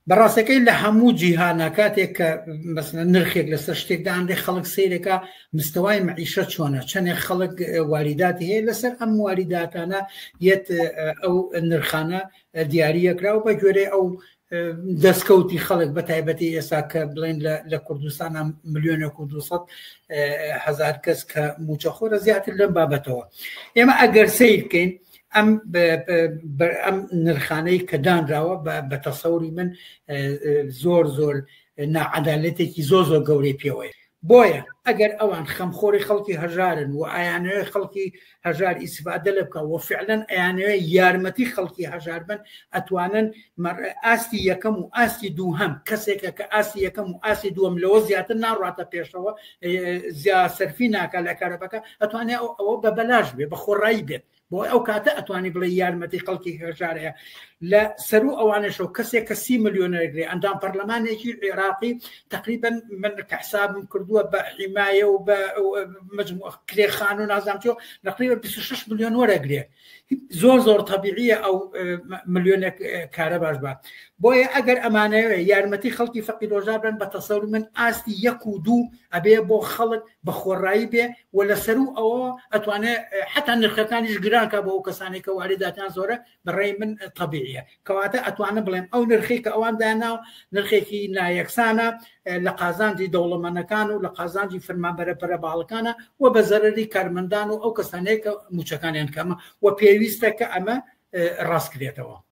بەڕاستەکەی لە هەموو جیهانە کاتێک کە مەسەلەن نرخێک لەسەر شتێک دانرێ خەڵک سەیرەکە مستەوای معیشە چۆنە، چەندێک خەڵک واریداتی هەیە، لەسەر ئەم واریداتانە یەت ئەو نرخانە دیاریەکرا و بە گوێرەی ئەو دەستکەوتی خەڵک بە تایبەتی ئێستا کە بڵێن لە کوردستانە ملیۆنێک و 200 هزار کەس کە موچەخۆرە زیاتر لەم بابەتەوە. ئێمە ئەگەر سەیر بکەین ئەم ئەم نرخانەی کە دانراوە بە تەسەوری من زۆر زۆر ناعەدالەتێکی زۆر زۆر گەورەی پێوەیە. بۆیە ئەگەر ئەوان خەمخۆری خەڵکی هەژارن و ئەیانەوێ خەڵکی هەژار ئیسفادە لێ بکە و فعلەن ئەیانەوێ یارمەتی خەڵکی هەژار بن، ئەتوانن ئاستی یەکەم و ئاستی دووهەم، کەسێکە کە ئاستی یەکەم و ئاستی دووەم لەوە زیاتر ناڕاتە پێشەوە، زیا سەرفی ناکا لە کارەبەکە، ئەتوانێ ئەوە بە بەلاش بێ، بە خۆڕایی بێت. بۆ ئەو کاتە ئەتوانی بڵێ یارمەتی خەڵکی هەژارەیە. لە سەرو ئەوانەشەوە کەسێک کە 30 ملیۆنەرگرێ، ئەندام پەرلەمانێکی عێراقی تقریبا من کە حسابم کردووە بە حیمایە و بە مجموع کرێخان و نازانم چۆ، تقریبا 26 ملیۆن وەرەگرێ. زۆر زۆر طبیعیە ئەو ملیۆنێک کارە باش بە. بۆیە ئەگەر ئەمانەوێ یارمەتی خەڵکی فەقیر هەژار بن، بە تەسەوری من ئاستی یەک و دوو ئەبێ بۆ خەڵک بە خۆڕایی بێ و لەسەر و ئەوە ئەتوانێ حتا نرخەکانیش گرانکە بۆ ئەو کەسانێک کە واریداتیان زۆرە، بەڕێی من طبیعیە. کەواتە ئەتوانم بڵێم ئەو نرخی کە ئەوان داناو نرخێکی نایەکسانە لە قازانجی دەوڵەمەنەکان و لە قازانجی فەرمانبەرە پەرەباڵەکانە و بە زەرەری کارمەندان و ئەو کەسانەیە کە موچەکانیان کەمە و پێویستە کە ئەمە ڕاست کرێتەوە.